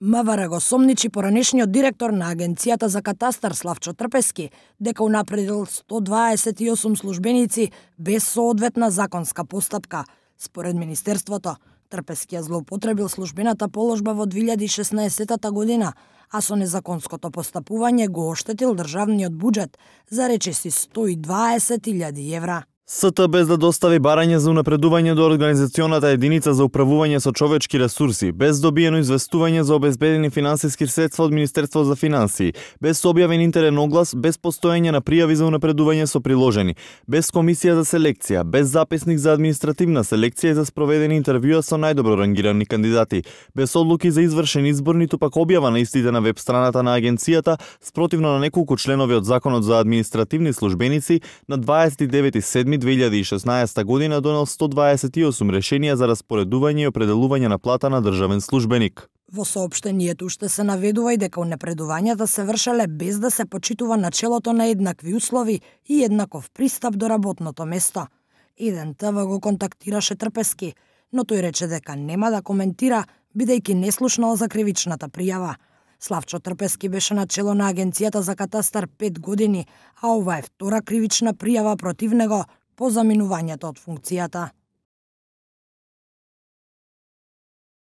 МВР го сомничи поранешниот директор на Агенцијата за катастар Славчо Трпески дека унапредил 128 службеници без соодветна законска постапка. Според Министерството, Трпески ја злоупотребил службената положба во 2016 година, а со незаконското постапување го оштетил државниот буџет за речиси 120.000 евра. СТ без да достави барање за унапредување до Организационата единица за управување со човечки ресурси, без добиено известување за обезбедени финансиски средства од Министерство за финансии, без објавен интерен оглас, без постоење на пријави за унапредување со приложени, без комисија за селекција, без записник за административна селекција и за спроведени интервјуа со најдобро рангирани кандидати, без одлуки за извршен избор, ниту пак објава на истите на веб страната на агенцијата, спротивно на неколку членови од Законот за административни службеници, на 29.7.2016 година донел 128 решенија за распоредување и определување на плата на државен службеник. Во соопштението уште се наведува и дека унапредувањата се вршеле без да се почитува начелото на еднакви услови и еднаков пристап до работното место. Еден ТВ го контактираше Трпески, но тој рече дека нема да коментира, бидејќи не слушнал за кривичната пријава. Славчо Трпески беше на чело на Агенцијата за катастар 5 години, а ова е втора кривична пријава против него по заминувањето од функцијата.